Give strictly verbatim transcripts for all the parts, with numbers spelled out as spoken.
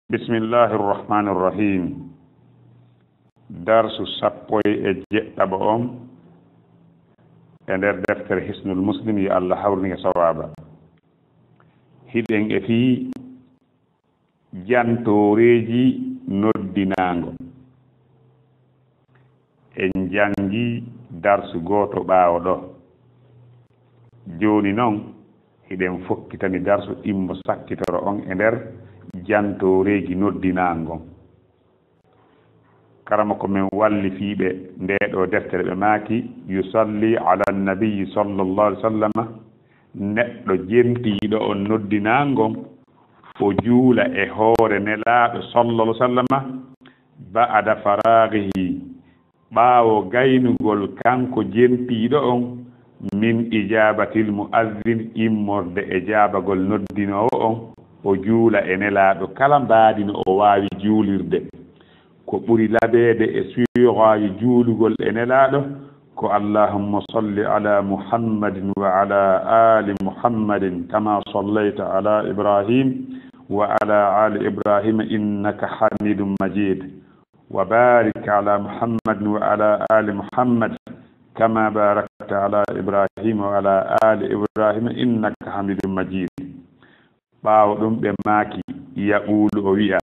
Bismillahi irrahmani irrahim. Darsu sappo e jeɗɗaɓo on e nder deftere Hisnul Muslim, yo Allah hawrnike sawaba. Hiɗen e fii jantooreeji noddinaango. En janngi darsu gooto ɓaawo ɗo. Jooni non, hiɗen fokkitani darsu ɗimmo sakkitoro on e nder jantooreeji noddinaango. Karama ko men wallifiiɓe ndee ɗoo deftere, ɓe maaki, yusalli ala nabiyyi sallallahu alaihi wasallama, neɗɗo jentiiɗo on noddinaango, o juula e hoore Nelaaɗo sallallahu alaihi wasallama, ba'da faraghihi, ɓaawo gaynugol kanko jentiiɗo on, min ijabatil mu'azzin, immorde e jaabagol noddinoowo on, o juula e Nelaaɗo kala mbaadi no o waawi juulirde. Ko ɓuri labeede e siiraaji juulugol e Nelaaɗo ko allahumma salli ala Muhammadin wa ala ali Muhammadin kama sallayta ala Ibrahim wa ala ali Ibrahima innaka hamidun majid. Wa barik ala Muhammadin wa ala ali Muhammad kama barakta ala Ibrahima wa ala ali Ibrahima innaka hamidun majid. Ɓaawo ɗum ɓe maaki, yaquulu, o wi'a,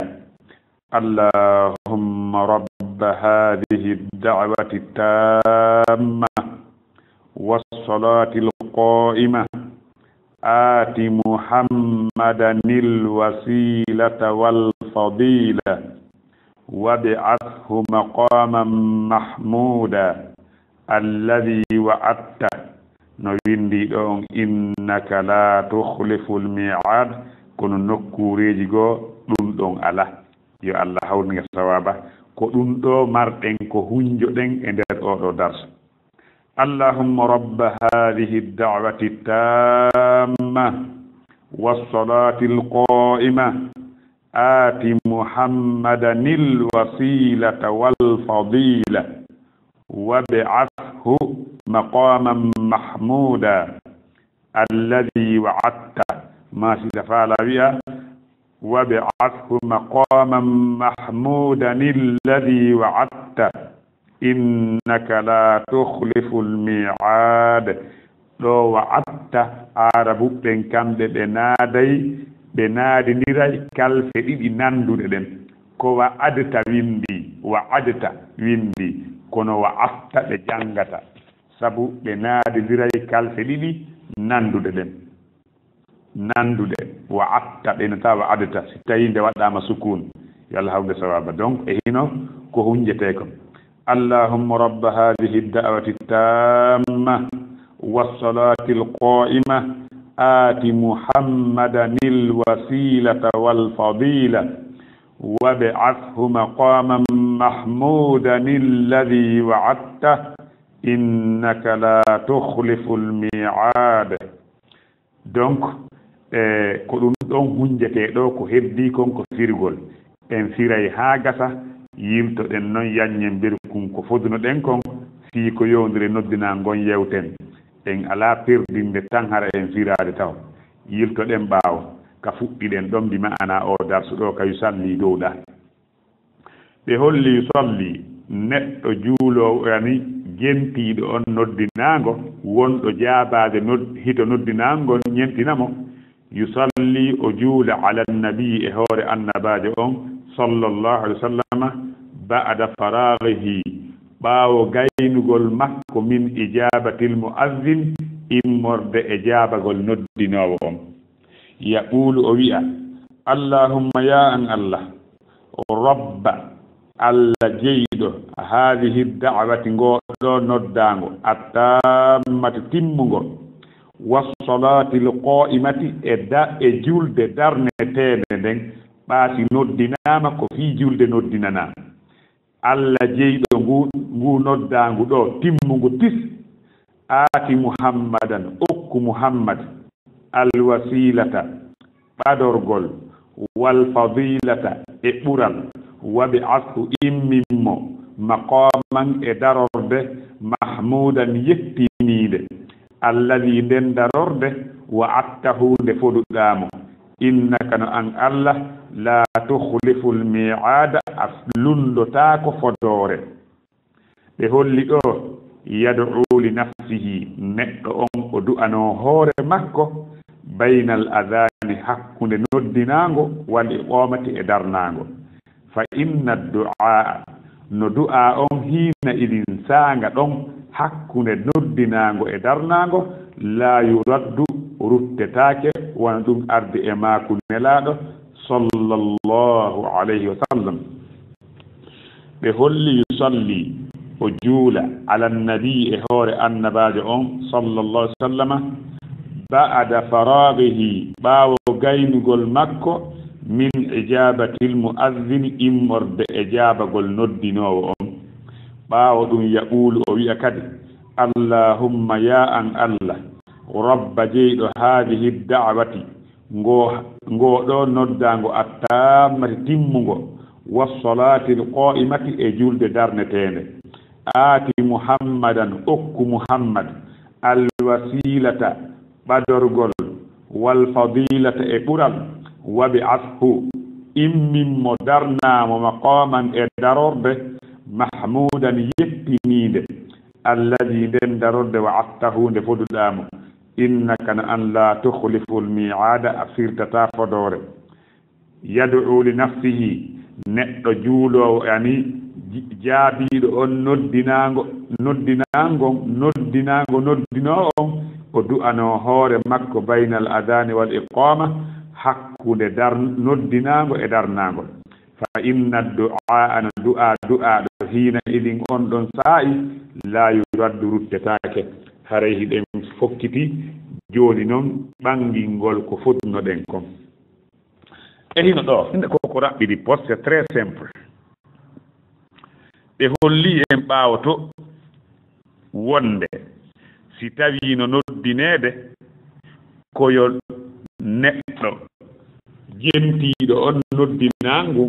allahumma rabba hadhihi ad-da'wati at-tamma was-salati al-qa'ima ati Muhammadan al-wasilata wal-fadila wab'athhu maqaman mahmuda alladhi wa'adta. No windi ɗon, innaka la tukhliful mi'ad, kono nokkuureeji goo ɗum ɗon alaa. Yo Allah hawrnike sawaba. Ko ɗum ɗoo marɗen ko hunjoɗen e nder oo ɗoo darsu. Allahumma rabba hadhihi ad-da'wati at-tamma was-salati al-qa'ima ati Muhammadan al-wasilata wal-fadila wab'athhu maqaman mahmuda alladhi wa'adta. Ma si da fala wi'a, wab'athhu maqaman mahmudan alladhi wa'adta. Innaka la tukhliful mi'ad. Ɗo wa'adta, Aarabuɓe ɓen kamɓe ɓe naaday, ɓe naadindiray kalfe ɗiɗi nannduɗe ɗen. Ko wa'adta windi, wa'adta windi, kono wa'adta ɓe janngata. Sabu ɓe naadindiray kalfe ɗiɗi nannduɗe ɗen. Nannduɗe, wa'adta, ɓe nata wa'adta, si tawii nde waɗaama sukun. Yo Allah hawrnu sawaba. Donc, e hino ko hunjetee kon. Allahumma rabba hadhihi ad-da'wati at-tamma was-salati al-qa'ima ati Muhammadan al-wasilata wal-fadila wab'athhu maqaman mahmudan alladhi wa'adta innaka la tukhliful mi'ad. Donc, e, ko ɗum ɗon hunjetee ɗo, ko heddii kon ko firugol. En firay haa gasa, yiltoɗen non yaññen berkun ko fodunoɗen kon, fii ko yowndiri noddinaa ngon yewten. En alaa perdinde tan hara en firaade taw. Yiltoɗen ɓaawo, ka fuɗɗiɗen ɗon bi ma'ana oo darsu ɗo ka yusalli dow ɗa. Ɓe holli yusalli, neɗɗo juuloowo yani, jentiiɗo on noddinaango, wonɗo jaabaade nod-, hito noddinaango ngon, ñentina mo. Yusalli, o juula, ala nabii, e hoore annabaajo on, sallallahu alaihi wa sallama, ba'da faraghihi, ɓaawo gaynugol makko, min ijaabatil mu'azzin, immorde e jaabagol noddinoowo on. Yaquulu, o wi'a, allahumma, ya an Allah, rabba, Allah jeyɗo, haadihi da'wati, ngoo ɗoo noddaango, attammati, timmungo, wassalaati lqaa'imati, e da-, e julde darneteende nden, ɓaati noddinaama ko fii julde noddinanaa. Allah jeyɗo ngu, ngu noddaangu ɗoo timmungu tis, aati Muhammadan, okku Muhammad, alwasiilata, ɓadorgol, wal fadiilata, e ɓural, wab'athhu, immin mo, maqaaman, e darorde, mahmuudan, yettiniinde, alladhii, nden darorde, wa'adtahu, nde foduɗaa mo, innaka, no an Allah, la tukhliful mi'ada, a lunndotaako fodoore. Ɓe holli ɗo, yad'u li nafsihi, neɗɗo on o du'anoo hoore makko, baynal adani, hakkunde noddinaango, wal iqamati, e darnaango. Fa inna du'aa, no du'aa on hiina idin saanga ɗon, hakkunde noddinaango e darnaango, laa yuraddu, ruttetaake, wano ɗum ardi e maaku Nelaaɗo, sallallahu alayhi wa sallam. Ɓe holli yusalli, o juula, ala nabi, e hoore annabaajo on, sallallahu alaihi wasallama, ba'da faraghihi, ɓaawo gaynugol makko, min ijabatil mu'adhdhin, immorde e jaabagol noddinoowo on. Ɓaawo ɗum, yaqulu, o wi'a kadi, allahumma, ya an Allah, rabba, jeyɗo, hadhihi da'wati, ngo, ngo ɗo noddaango, attammati, timmungo, wassalaatil qaa'imati, e julde darneteende. Aati Muhammadan, okku Muhammad, alwasiilata, ɓadorgol, walfadiilata, e ɓural, wab'athhu, immin mo, darnaa mo, maqaaman, e darorde, mahmuudan, yettiniinde, alladhi, nden darorde, wa'adtahu, nde foduɗaa mo. Innaka, no an, la tukhliful mi'ada, a firtataa fodoore. Yad'u li nafsihi, neɗɗo juuloowo, yani, ji-, jaabiiɗo on noddinaango, noddinaango, noddinaango, noddinoowo on, o du'anoo hoore makko, baynal adani wal iqama, hakkunde dar-, noddinaango e darnaango. Fa inna du'aa, no du'aa du'aaɗo, hiina idin, on ɗon saa'i, laa yuraddu, ruttetaake. Haray hiɗen fokkiti jooni non ɓangingol ko fotnoɗen kon. E hino ɗo, hino ko, ko raɓɓiɗi poste, c'est très simple. Ɓe holli en ɓaawo to wonde si tawii no noddineede, ko yo neɗɗo jentiiɗo on noddinaangu,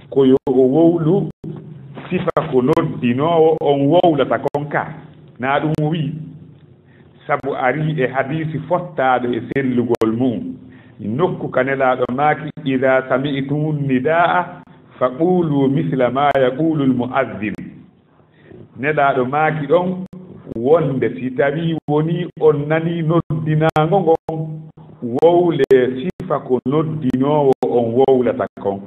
ko yo o wowlu sifa ko noddinoowo on wowlata kon ka. Na ɗum o wi'i? Sabu arii e hadiisi fottaaɗo e sellugol mu'um, nokku ka Nelaaɗo maaki, "Idaa sami'tumu nidaa, fa quulu misla maa yaquulul mu'azzin." Nelaaɗo maaki ɗon wonde si tawii wonii on nanii noddinaango ngon, wowlee sifa ko noddinoowo on wowlata kon.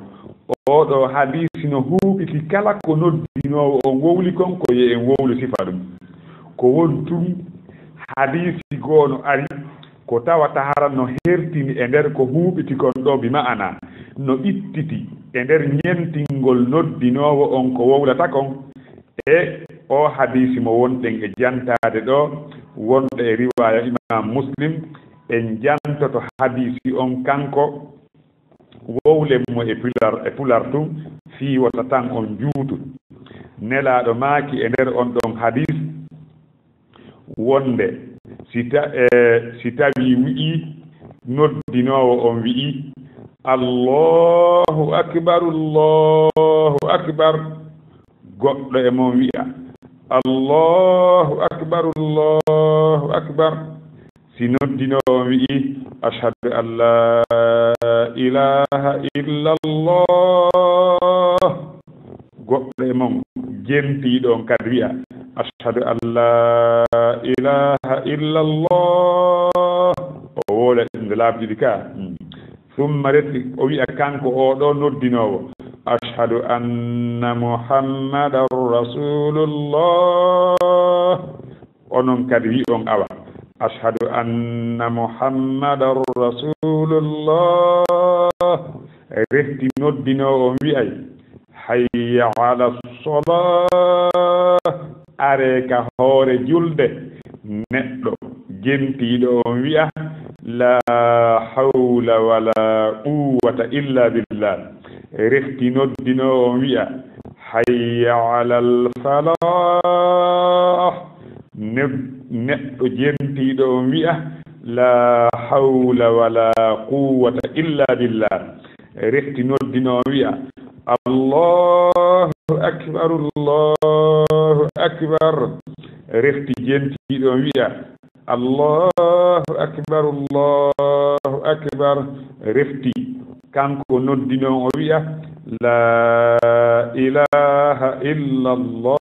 Oo ɗoo hadiisi no huuɓiti kala ko noddinoowo on wowli kon, ko yo en wowlu sifa ɗum. Ko woni tun, hadiisi goo no ari, ko tawata hara no hertini e nder ko huuɓiti kon ɗoo, bi ma'ana no ittiti e nder ñentingol noddinoowo on ko wowlata kon. E oo hadiisi mo wonɗen e jantaade ɗoo, wonɗo e riwaaya Imaam Muslim, en jantoto hadiisi on kanko. Wowlen mo e pular, e pular tun, fii wota tan on juutu. Nelaaɗo maaki e nder on ɗon hadiis wonde si ta-, e, si tawii wi'ii, noddinoowo on wi'ii, "Allahu akbar, Allahu akbar," goɗɗo e mon wi'a, "Allahu akbar, Allahu akbar." Si noddinoowo on wi'i, "Ashhadu an laa ilaaha illallah," goɗɗo e mon jentiiɗo on kadi wi'a, "Ashhadu an laa ilaaha illallah," o wowla ɗum nde laabi ɗiɗi ka. Summa reti o wi'a kanko oo ɗoo noddinoowo, "Ashhadu anna Muhammadan Rasulullah." Onon kadi wi'on, awa, "Ashhadu anna Muhammadan Rasulullah." Refti noddinoowo on wi'ay, "Hayya ala salah." Aree ka hoore julde. Neɗɗo jentiiɗo on wi'a, "La hawla wala quwwata illa billah." Refti noddinoowo on wi'a, "Hayya alal falah." Ne-, neɗɗo jentiiɗo on wi'a, "La hawla wala quwwata illa billah." Refti noddinoowo on wi'a, "Allahu akbar, Allahu akbar." Refti jentiiɗo on wi'a, "Allahu akbar, Allahu akbar." Refti Kanko noddinoo o wi'a, "Laa ilaaha illallah."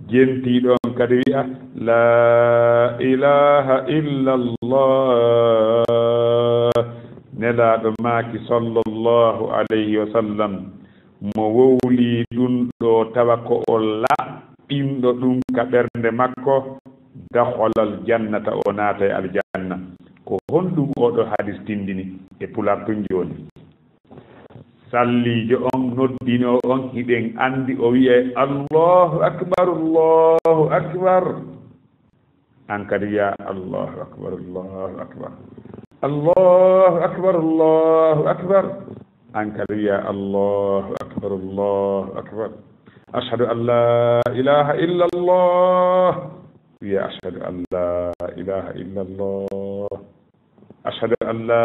Jentiiɗo on kadi wi'a, "Laa ilaaha illallah." Nelaaɗo maaki, sallallahu alayhi wa sallam, mo wowlii ɗun ɗoo tawa ko o laɓɓinɗo ɗun ka ɓernde makko, dakhalal jannata, o naatay aljanna. Ko honɗun oo ɗoo hadis tindini e Pulaar tun jooni? Salliijo on noddinoo on, hiɗen anndi o wi'ay, "Allahu akbar, Allahu akbar." An kadi wi'a, "Allahu akbar, Allahu akbar. Allahu akbar, Allahu akbar." An kadi wi'a, "Allahu akbar, Allahu akbar. Ashhadu an la ilaha illa Allah." Wi'a, "Ashhadu an la ilaha illa Allah. Ashhadu an la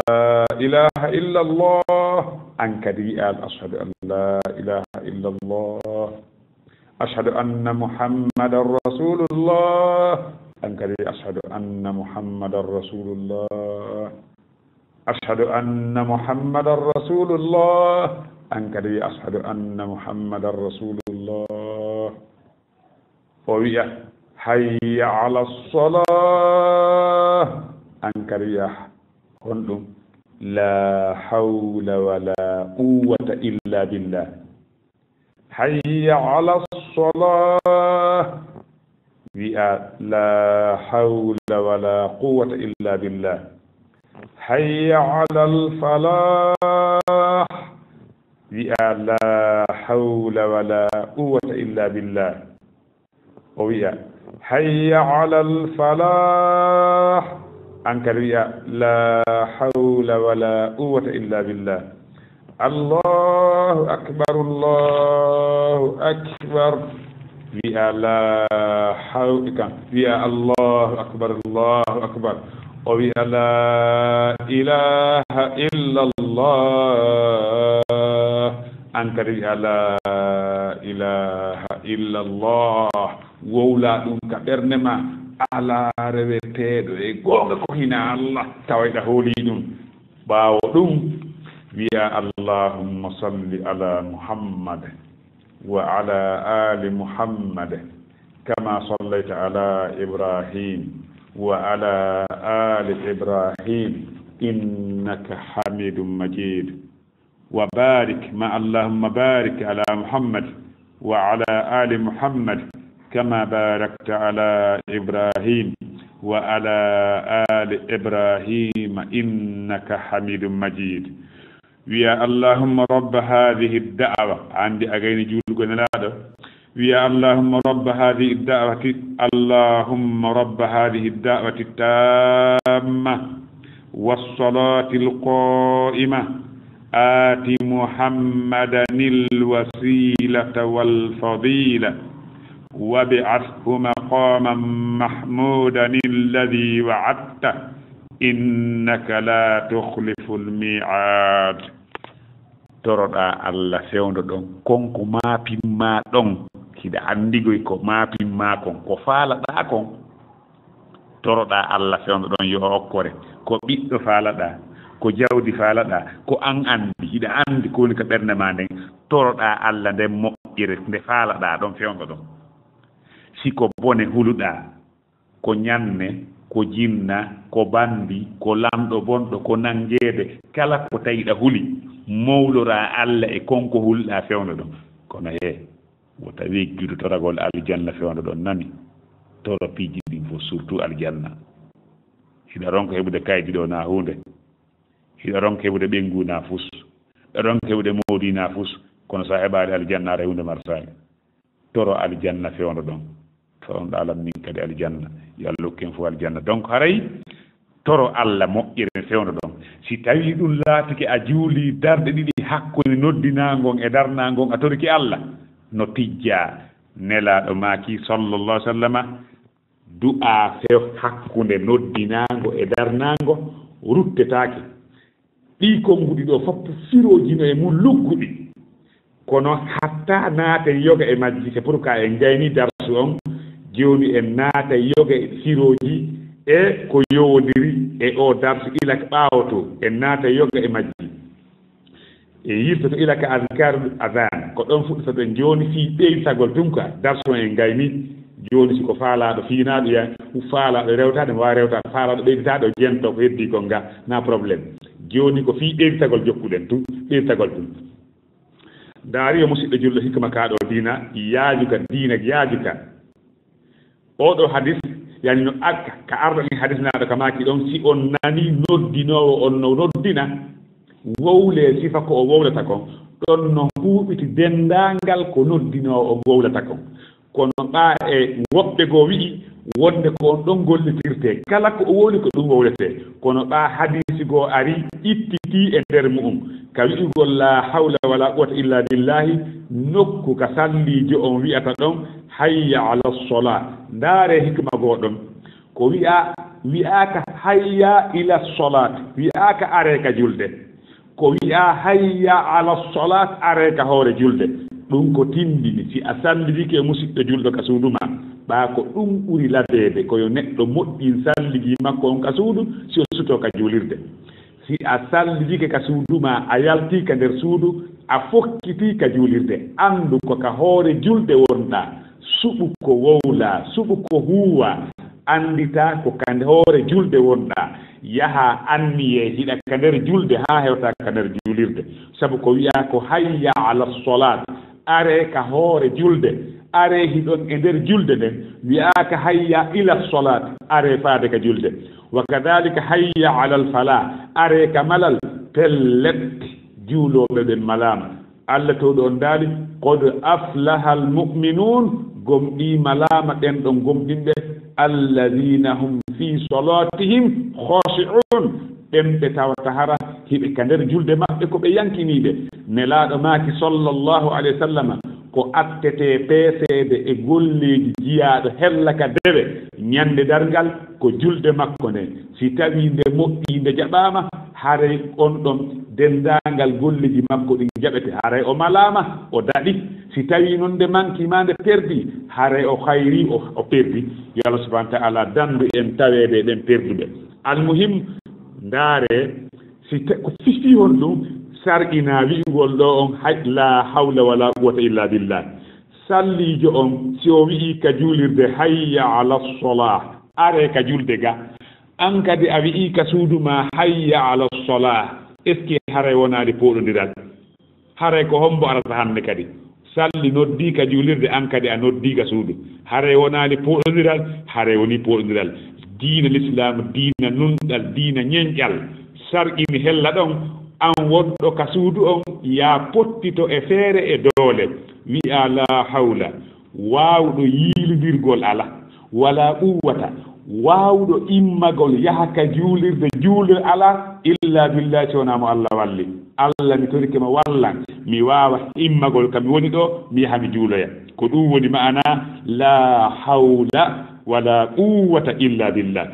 ilaha illa Allah." An kadi wi'a, "Ashhadu an la ilaha illa Allah. Ashhadu anna Muhammadan Rasulullah." An kadi, "Ashhadu anna Muhammadan Rasulullah. Ashhadu anna Muhammadan Rasulullah." An kadi, "Ashhadu anna Muhammadan Rasulullah." O wi'a, "Hayya ala salah." An kadi wi'a, "Honɗum?" "La hawla wala quwwata illa billah." "Hayya ala salah." Wi'a, "La hawla wala quwwata illa billah." "Hayya ala al falah." Wi'a, "La hawla wala quwwata illa billah." O wi'a, "Hayya ala al falah." An kadi wi'a, "La hawla wala quwwata illa billah." "Allahu akbar, Allahu akbar." Wi'a, "La haw-," kan, wi'a, "Allahu akbar, Allahu akbar." O wi'a, "La ilaha illa Allah." An kadi wi'a, "La ilaha illa Allah." Wowla ɗum ka ɓernde ma, alaa reweteeɗo e goonga ko hinaa Allah, tawa hiɗa hoolii ɗum. Ɓaawo ɗum, wi'a, "Allahumma salli ala Muhammad wa ala ali Muhammad, kama sallayta ala Ibrahim wa ala ali Ibrahim, innaka Hamidum Majid." Wa barik, ma Allahumma barik ala Muhammad wa ala ali Muhammad, kama barakta ala Ibrahim wa ala ali Ibrahim, innaka Hamidum Majid. Wi'a, "Allahumma rabba hadhihi ad-da'wa." Andi a gayni juulugol Nelaaɗo. Wi'a, "Allahumma rabba hadhihi ad-da'wati, Allahumma rabba hadhihi ad-da'wati at-tamma was-salati al-qa'ima, ati Muhammadan al-wasilata wal-fadila, wab'athhu maqaman mahmudan alladhi wa'adta, innaka la tukhlifu al-mi'ad." Toroɗaa Alla fewndo ɗon, kon ko maapimmaa ɗon, hiɗa anndi goy ko maapimmaa kon, ko faalaɗaa kon. Toroɗaa Alla fewndo ɗon yo o okkore, ko ɓiɗɗo faalaɗaa, ko jawdi faalaɗaa, ko an anndi, hiɗa anndi ko woni ka ɓernde maa nden. Toroɗaa Alla nden moƴƴere nde faalaɗaa ɗon fewndo ɗon. Si ko bone huluɗaa, ko ñanne, ko jinna, ko banndi, ko lanɗo bonɗo, ko nanngeede, kala ko tawi ɗa huli, mowloraa Alla e kon ko hulɗaa fewndo ɗon. Kono hee, wota wejjudu toragol aljanna fewndo ɗon, nani? Toro piiji ɗin fof, surtout aljanna. Hiɗa ronka heɓude kaydi ɗo na huunde. Hiɗa ronka heɓude ɓenngu na fus. Hiɗa ronka heɓude moodi na fus. Kono sa heɓaali aljanna, ara huunde marsaali. Toro aljanna fewndo ɗon. Fewndo alam min kadi aljanna. Yo Allah hokku en fof aljanna. Donc haray toro Allah moƴƴere fewndo ɗon. Si tawi ɗum laatike a juuli darɗe ɗiɗi hakkunde noddinaango on e darnaango on, a torike Allah, no tijjaa. Nelaaɗo maaki sallallahu alaihi wasallama, du'a few hakkunde noddinaango e darnaango ruttetaake. Ɗii konnguɗi ɗoo fof firooji no e mum lugguɗi. Kono hatta naaten yoga e majji, c'est pourquoi en gayni darsu on. Jooni en naata yoga e firooji E ko yowondiri e o darsu ila ka ɓaawo to, en naata yoga e majji. E yirtoto ila ka adkarul adhan, ko ɗon fuɗɗotoɗen jooni fii ɓeytagol tun ka darsu on en gayni. Jooni si ko faalaaɗo fiinaaɗo ya, faalaaɗo rewtaade, mo waawi rewtaade, faalaaɗo ɓeytitaade o jento ko heddii kon ga, na problème. Jooni ko fii ɓeytagol jokkuɗen tun, ɓeytagol tun. Ndaari yo musiɗɗo julɗo hikma ka ɗo diina, yaaju ka, diina yaaju ka. Oo ɗoo hadis, yani no ar-, ka arɗo ni hadis naaɗo ka maaki ɗon, si on nani noddinoowo on no noddina, wowlee sifa ko o wowlata kon, ɗon no huuɓiti denndaangal ko noddinoowo on wowlata kon. Kono ɓaa e woɓɓe goo wi'i wonde ko on ɗon gollitirtee, kala ko o wowli ko ɗum wowletee. Kono ɓaa hadiisi goo ari, ittitii e nder mu'um, ka wi'ugol laa hawla walaa quwwata illaa billaahi, nokku ka salliijo on wi'ata ɗon, "Hayya ala sola." Ndaaree hikma goo ɗon. Ko wi'a, wi'aaka, "Hayya ila solaat." Wi'aaka, "Aree ka julde." Ko wi'a, "Hayya ala solaat." Aree ka hoore julde. Ɗum ko tindini, si a sallidike e musiɗɗo julɗo ka suudu maa, ɓaa ko ɗum ɓuri labeede, ko yo neɗɗo moƴƴin salligi makko on ka suudu, si o suto ka juulirde. Si a sallidike ka suudu maa, a yaltii ka nder suudu, a fokkitii ka juulirde, anndu ko ka hoore julde wonɗaa. Suɓu ko wowlaa, suɓu ko huuwaa, annditaa ko ka nde hoore julde wonɗaa. Yahaa anniyee hiɗa ka nder julde haa hewtaa ka nder juulirde. Sabu ko wi'aa ko, "Hayya ala solaat." Aree ka hoore julde. Aree hiɗon e nder julde nden. Wi'aaka, "Hayya ila solaat." Aree faade ka julde. Wa kadhalika, "Hayya alal falaa." Aree ka malal. Pellet, juulooɓe ɓen malaama. Allah towɗo on daali, "Qad aflahal mu'minuun." Gomɗii malaama ɓen ɗon gomɗinɓe. "Alladhiina hum fii salaatihim khaashi'uun." Ɓen ɓe tawata hara hiɓe ka nder julde maɓɓe ko ɓe yankiniiɓe. Nelaaɗo maaki, sallallahu alayhi wa sallama, ko attetee peeseede e golleeji jiyaaɗo hella ka dewe ñande darngal ko julde makko nde. Si tawii nde moƴƴii, nde jaɓaama, haray on ɗon denndaangal golleeji makko ɗin jaɓete. Haray o malaama, o daɗi. Si tawii non nde manki maa nde perdi, haray o hayri, o, o perdi. Yo Allah subhanahu wa ta'ala dandu en taweede e ɓen perduɓe. Almuhim, ndaare, si ta-, ko fii honɗum sar'inaa wi'ugol ɗo on, hay, laa hawla walaa quwwata illaa billah. Salliijo on, si o wi'ii ka juulirde, "Hayya ala solah," aree ka julde ga. An kadi a wi'ii ka suudu maa, "Hayya ala solah." Est-ce que haray wonaali pooɗondiral? Haray ko hombo arata hannde kadi? Salli noddii ka juulirde, an kadi a noddii ka suudu. Haray wonaali pooɗondiral? Haray wonii pooɗondiral. Diina Lislaamu, diina nunɗal, diina ñenƴal. Sar'ini hella ɗon, an wonɗo ka suudu on, yaa pottito e feere e doole. Wi'aa, "Laa hawla." Waawuɗo yiilondirgol alaa, walaa quwwata, waawuɗo immagol yaha ka juulirde, juulirde alaa, illaa billaahi, si wonaa mo Allah walli. Allah, mi torike ma wallan, mi waawa immagol ka mi woni ɗo, mi yaha mi juuloya. Ko ɗum woni ma'ana, "Laa hawla walaa quwwata illaa billah."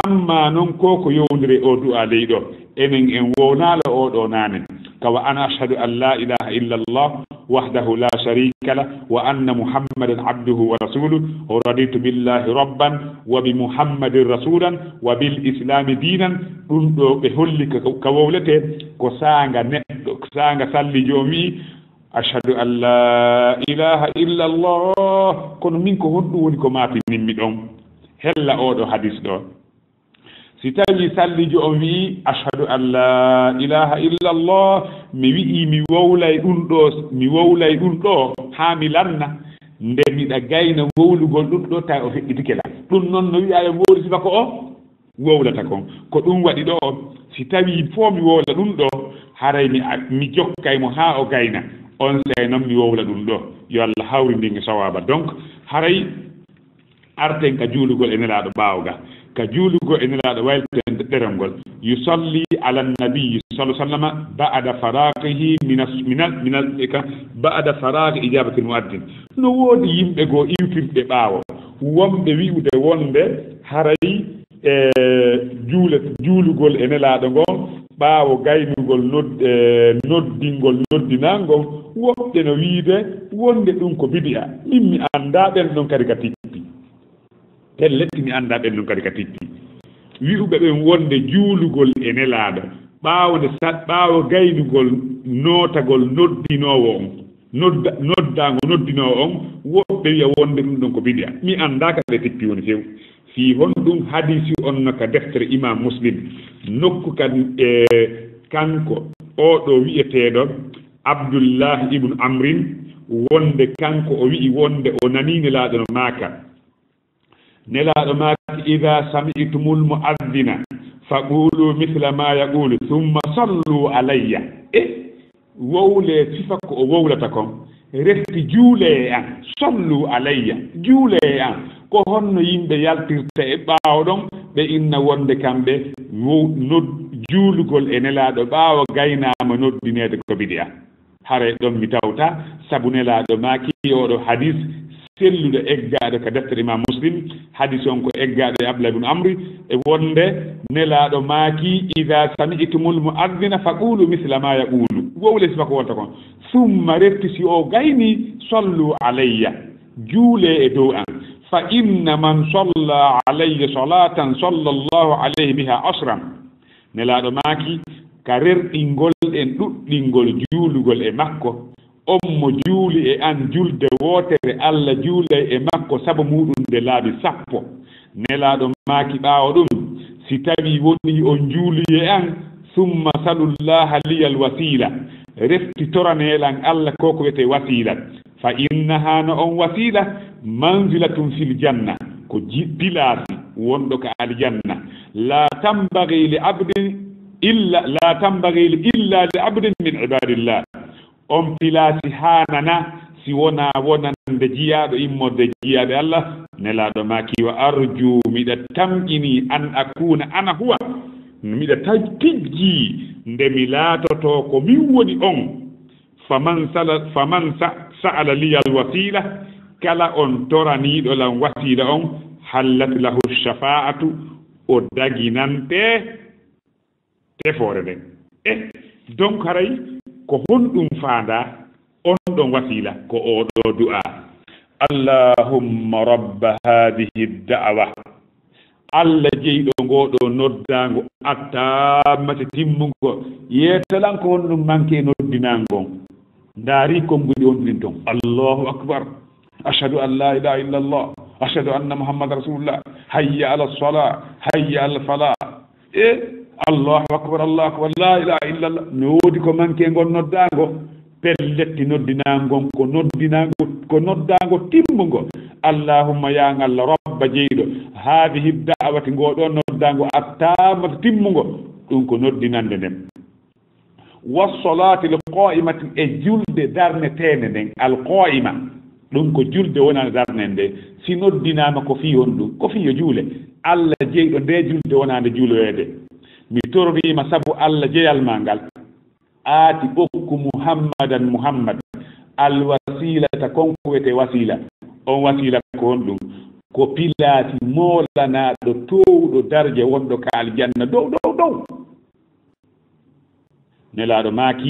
Amma non ko ko yowndiri e o du'a ley ɗo, enen en wownaala o ɗo naane. Ka wa ana ashhadu an la ilaha illa Allah wahdahu la sharika lah wa anna Muhammadan abduhu wa rasuluh. Raditu billahi rabban wa bi Muhammadin rasulan wa bil islami dinan. Ɗum ɗo ɓe holli ka, ka wowlete ko saanga neɗɗo, saanga salli joomi, "Ashhadu an la ilaha illa Allah." Kono min ko honɗum woni ko maatinimmi ɗon? Hella o ɗo hadis ɗo. Si tawii sallijo on wi'i, "Ashhadu an laa ilaaha illallah," mi wi'i, mi wowlay ɗum ɗo, mi wowlay ɗum ɗo haa mi lanna. Nde miɗa gayna wowlugol ɗum ɗo, tawi o feƴƴitike lan. Ɗum non no wi'a yo mi wowlu sifa ko o wowlata kon. Ko ɗum waɗi ɗo, si tawii fo mi wowla ɗum ɗo, haray mi, mi jokkay mo haa o gayna. On sey non mi wowla ɗum ɗo. Yo Allah hawrindin e sawaaba. Donc, haray arten ka juulugol e Nelaaɗo ɓaawo ga. Ka juulugol e Nelaaɗo waylten ɗerol ngol. Yusalli ala nabiyyi sallallahu alaihi wasallam ba'da faraqihi minas, minal, minal, ka, ba'da faraqi ijabatil muaddin. No woodi yimɓe goo iwtirɓe ɓaawo. Wonɓe wi'ude wonde haray e juule-, juulugol e Nelaaɗo ngon, ɓaawo gaynugol nod-, e noddingol noddinangol, woɓɓe no wiide wonde ɗum ko bidi'a. Min mi anndaa ɓen ɗon kadi ka tippi. Pellet, mi anndaa ɓen ɗon kadi ka tippi. wi'uɓe ɓen wonde juulugol e Nelaaɗo, ɓaawo nde sa-, ɓaawo gaynugol nootagol noddinoowo on, nodda-, noddaango noddinoowo on, woɓɓe wi'a wonde ɗum ɗon ko bidi'a. Mi anndaa ka ɓe tippi woni few. Fii honɗum hadiisi on no ka deftere Imaam Muslim, nokku kan, e, kanko oo ɗoo wi'eteeɗo Abdullah ibn Amrin, wonde kanko o wi'i wonde o nanii Nelaaɗo no maaka. Nelaaɗo maaki, "Idaa sami'tumul mu'azzina, faquulu misla maa yaquulu, summa sallu alayya." E, wowlee sifa ko o wowlata kon, refti juulee e an, sallu alayya, juulee e an. Ko honno yimɓe yaltirta e ɓaawo ɗon, ɓe inna wonde kamɓe wow-, nod-, juulugol e Nelaaɗo ɓaawo gaynaama noddineede ko bidi'a? Haray ɗon mi tawta, sabu Nelaaɗo maaki oo ɗoo hadiis selluɗo eggaaɗo ka deftere Imaam Muslim, hadiis on ko eggaaɗo e Abdullah ibn Amri, e wonde Nelaaɗo maaki, "Idaa sami'tumul mu'azzina faquulu misla maa yaquulu." Wowlee sifa ko wowlata kon. Summa refti si o gaynii, "Sallu alayya." Juulee e dow an. "Fa inna man salla alayya salatan sallallahu alayhi biha ashran." Nelaaɗo maaki, ka rerɗingol en ɗuɗɗingol juulugol e makko, on mo juuli e an julde wootere, Alla juulay e makko sabu muuɗum nde laabi sappo. Nelaaɗo maaki ɓaawo ɗum, si tawii wonii on juuli e an, summa salullaha liyal wasiila, refti toranee lan Alla ko ko wi'etee wasiila. Fa innaha, no on wasiila, manzilatun fil janna, ko ji-, pilaasi wonɗo ka aljanna. La tambagi li abdin illa, la tambagi li, illa li abdin min ibadillah. On pilaasi haanana si wonaa wonande jiyaaɗo immorde jiyaaɓe Allah. Nelaaɗo maaki, "Wa arju, miɗa tamƴini, an akuna ana huwa, miɗa ta-, tijji nde mi laatotoo ko min woni on." Faman sala-, faman sa-, sa'ala liyal wasiila, kala on toraniiɗo lan wasiila on, hallat lahu shafa'atu, o daginante tefoore nden. E, donc haray ko honɗum faandaa on ɗon wasiila? Ko oo ɗoo du'aa, "Allahumma rabba haadihi da'wa." Alla jeyɗo ngoo ɗoo noddaango, attammati timmungo. Yeetalan ko honɗum manke e noddinaango on. Ndaari konnguɗi wonɗin ton. Allahu akbar. Ashhadu an la ilaha illallah. Ashhadu anna Muhammadan rasulullah. Hayya ala salah. Hayya ala falah. E, Allahu akbar, Allahu akbar, la ilaha illallah. No woodi ko manke ngon noddaango. Pelletti noddinaango ngon ko noddinaango, ko noddaango timmungo. Allahumma, ya Alla, rabba jeyɗo, haadihi da'wati, ngo ɗoo noddaango, attammata timmungo. Ɗum ko noddinande nden. Wassalati l qa'imati, e julde darneteende nden, al qa'ima. Ɗum ko julde wonaande darnende. Si noddinaama ko fii honɗum? Ko fii yo juule. Alla jeyɗo nde julde wonaande juuloyeede. Mi tororiima sabu Alla jeyal maa ngal. Aati okku Muhammadan Muhammad al wasilata, kon ko wiyetee wasiila. On wasiila ko honɗum? Ko pilaasi moolanaaɗo toowuɗo darja wonɗo ka aljanna dow, dow, dow. Nelaaɗo maaki,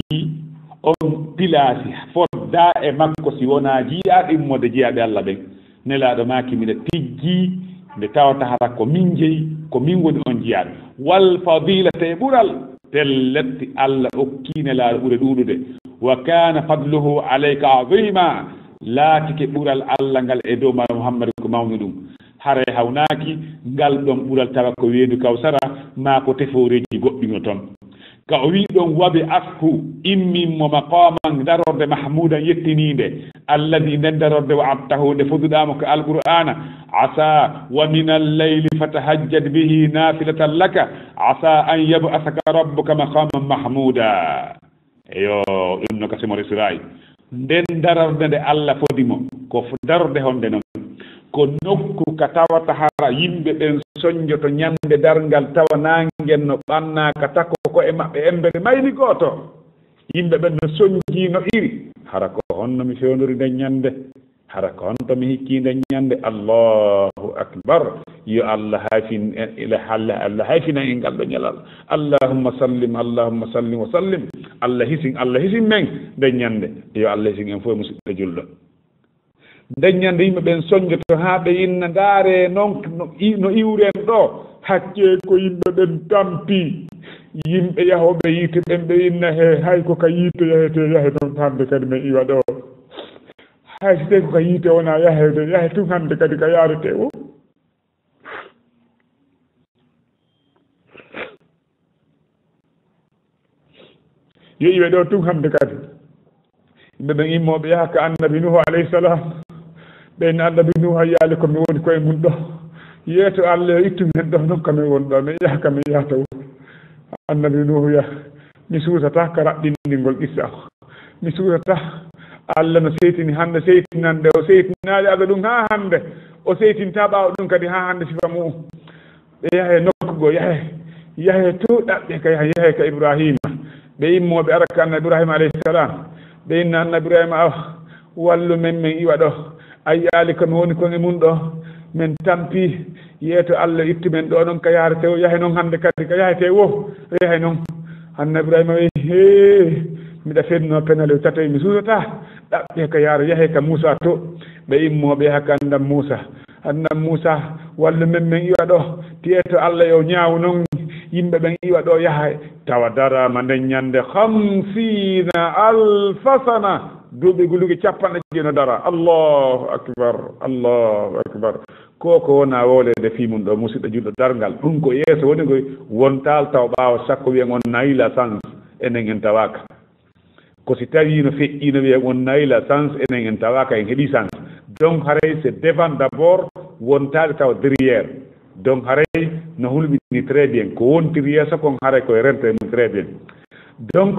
on pilaasi foddaa e makko si wonaa jiyaaɓe immorde jiyaaɓe Alla ɓen. Nelaaɗo maaki, miɗa tijjii nde tawata hara ko min jeyi, ko min woni on jiyaaɗo. Wal fadilata, e ɓural. Pellet, Alla okkii Nelaaɗo ɓure ɗuuɗuɗe. Wa kaana fadluhu alayka azima. Laatike ɓural Alla ngal e dow maaɗa Muhammad ko mawnuɗum. Haray hawnaaki ngal ɗon ɓural tawa ko weendu Kawsara, maa ko tefooreeji goɗɗi no ton. Ka o wi'i ɗon, "Wa bi ashu, immin mo maqaman, darorde mahmudan, yettiniinde, alladi, nden darorde, wa attahu, nde foduɗaa mo ka Alqur'aana, asa, wa min al-layli fatahajjad bihi nafilatan laka, asa an yab'asaka rabbuka maqaman mahmuda." Eyo, ɗum no ka semor Israil. Nden darorde nde Alla fodi mo, ko f-, darorde honde non? Ko nokku ka tawata hara yimɓe ɓen sonjoto ñande darngal, tawa naangen no ɓanna ka takko ko'e maɓɓe embere mayni gooto. Yimɓe ɓen no sonji no iri. Hara ko honno mi fewndori nden ñande? Hara ko honto mi hikkii nden ñande? Allahu akbar. Yo Allah hayfin, ila halla Allah hayfinan en ngal ɗo ñalal. Allahumma sallim, Allahumma sallim wa sallim. Allah hisin, Allah hisin men nden ñande. Yo Allah hisin en fof, musidɓe julɗo. Nden ñande yimɓe ɓen sonjoto haa ɓe inna, ndaare non no i-, no iwren ɗo. haccee ko yimɓe ɓen tampi. Yimɓe yahooɓe yiite ɓen, ɓe inna, he, hay ko ka yiite yahetee, yahe non hannde kadi men iwa ɗoo. Hay si tawii ko ka yiite wonaa yaheede, yahe tun hannde kadi ka yaaretee woo. Yo iwe ɗoo tun hannde kadi. Yimɓe ɓen immoo ɓe yaha ka Annabi Nuuhu alayhi salaam. Ɓe inna Annabi Nuuhu, a yiyaali ko mi woni koye mun ɗoo. Yeeto Allah yo ittu men ɗoo, non ka men woni ɗoo, men yaha ka men yahata woo. Annabi Nuuhu wiya, mi suusataa ka raɓɓinɗingol qissa on. Mi suusataa. Allah no seytini hannde, seytinande, o seytinaali aduna ɗun haa hannde. O seytintaa ɓaawo ɗun kadi haa hannde sifa mu'un. Ɓe yahe nokku goo, yahe, yahe to ɗaɓɓe ka, yahe, yahe ka Ibraahiima. Ɓe immoo ɓe ara ka Annabi Ibraahiima alayhi salaam. Ɓe inna Annabi Ibraahiima, awa, wallu men, men iwa ɗoo. A yiyaali ko mi woni kon e mun ɗoo. Men tampi, yeeto Allah ittu men ɗoo non ka yaretee woo, yahe non hannde kadi ka yahetee woo, yahe non. Annabi Ibraahiima wi'i, hee, miɗa fennoo penale tatoy, mi suusataa. Ɗaɓɓe ka yaare, yahe ka Muusaa to. Ɓe immoo ɓe yaha ka Annabi Muusaa. Annabi Muusaa, wallu men, men iwa ɗoo. Yeeto Allah yo ñaawu non yimɓe ɓen iwa ɗoo yaha. Tawa daraama nden ñannde khamsiina alfa sana. Duuɓi guluki cappanɗe jowi no dara. Allahu akbar, Allahu akbar. Ko, ko wonaa wowleede fii mun ɗoo, musiɗɗo julɗo darngal. Ɗun ko yeeso woni koy, wontaal taw ɓaawo sakko wi'en on nayi la chance, enen en tawaaka. Ko si tawii no feƴƴii no wi'en on nayi la chance, enen en tawaaka, en heɓii chance. Donc, haray c'est devant d'abord, wontaade taw derrière. Donc, haray no hulɓini très bien. Ko wontiri yeeso kon, haray koye rento e mum très bien. Donc,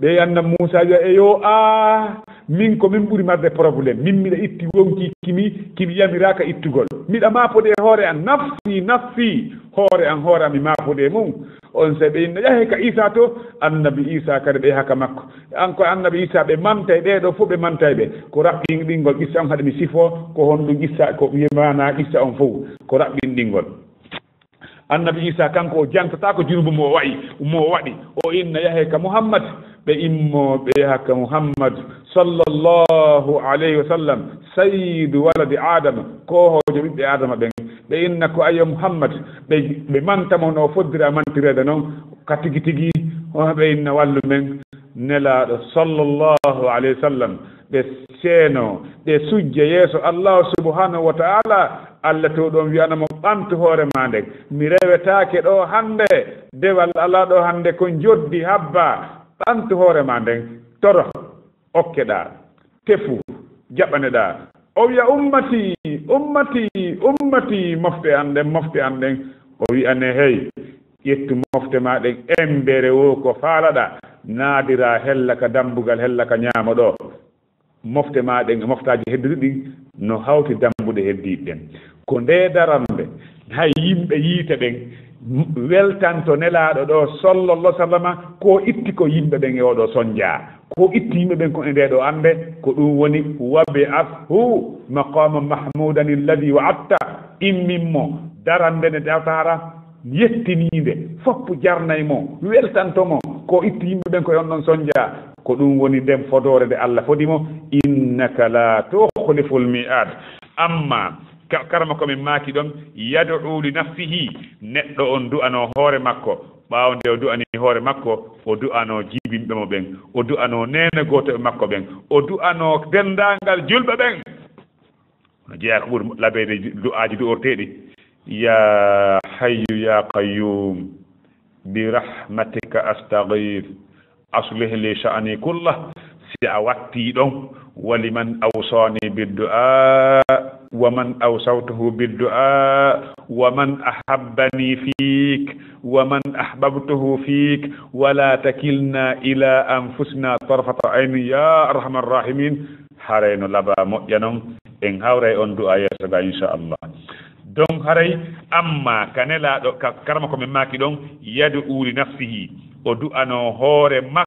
ɓe anna Muusaa wi'a, eyo, a, min ko min ɓuri marde problème. Min miɗa itti wonkii, kimi, kimi yamiraaka ittugol. Miɗa maapode e hoore an, nafsi, nafsi, hoore an, hoore an, mi maapode e mum. On sey ɓe inna, yahe ka Iisaa to, Annabi Iisaa kadi ɓe yaha ka makko. An ko Annabi Iisaa, ɓe mantay, ɓee ɗoo fow ɓe mantay ɓe. Ko raɓɓinɗingol qissa on haɗi mi sifoo, ko honɗun qissa, ko wi'e maanaa qissa on fow, ko raɓɓinɗingol. Annabi Iisaa kanko o jantataako junubu mo o wa'i, mo o waɗi. O inna yahe ka Muhammad, ɓe immoo ɓe yaha ka Muhammad sallallahu alayhi wa sallam, sayyidu waladi Aadama, koohoojo ɓiɓɓe Aadama ɓen. Ɓe inna ko ayo Muhammad, ɓe, ɓe manta mo no o foddira mantireede non, ka tigi tigi, o ɓe inna wallu men, Nelaaɗo sallallahu alayhi wa sallam. Ɓe seenoo, ɓe sujja yeeso Allaahu subhaanahu wa ta'aala. Alla to ɗon wi'ana mo, ɓantu hoore maa nden. Mi rewetaake ɗoo hannde, dewal alaa ɗoo hannde, ko njoddi habba. Ɓantu hoore maa nden, toro, okkeɗaa, tefu, jaɓaneɗaa. O wi'a, ummati, ummati, ummati, mofte an ɗen, mofte an ɗen. O wi'ane, hey, ƴettu mofte maa ɗen, embere woo ko faalaɗaa, naadiraa hella ka dambugal, hella ka ñaamo ɗoo. Mofte maa ɗen e moftaaji hedduɗi ɗin no hawti dambuɗe heddiiɗi ɗen. Ko ndee darannde, hay yimɓe yiite ɓen weltanto Nelaaɗo ɗoo, sallallahu alaihi wasallama, ko itti ko yimɓe ɓen e oo ɗoo sonjaa. Ko itti yimɓe ɓen ko e ndee ɗoo annde, ko ɗum woni, "Wab'athhu maqaman mahmudan alladhi wa'adta." Immin mo darannde nde dawtara, yettiniinde, foppu jarnay mo, weltanto mo, ko itti yimɓe ɓen ko e on ɗon sonjaa, ko ɗum woni nden fodoore nde Alla fodi mo, "Innaka la tukhliful mi'ad." Amma ka-, karama ko min maaki ɗon, "Yad'u li nafsihi," neɗɗo on du'ano hoore makko, ɓaawo nde o du'ani hoore makko, o du'ano jibinɓe mo ɓen, o du'ano neene gootoɓe makko ɓen, o du'ano denndaangal julɓe ɓen. No jeyaa ko ɓuri labeede du'aaji du'orteeɗi. Ya Hayyu ya Qayyum, bi rahmatika astaghith, aslih li sha'ni kullah. Si a wattii ɗon, wa liman awsani biddu'a, wa man awsawtuhu biddu'a, wa man ahabbani fik, wa man ahbabtuhu fik, wa la takilna ila anfusina tarfata ayni ya arhamar rahimin. Haray no labaa moƴƴa non, en hawray on du'a yeeso ga, inchallah. Donc, haray, amma ka Nelaaɗo, ka karama ko min maaki ɗon, yad'u li nafsihi, o du'ano hoore makko.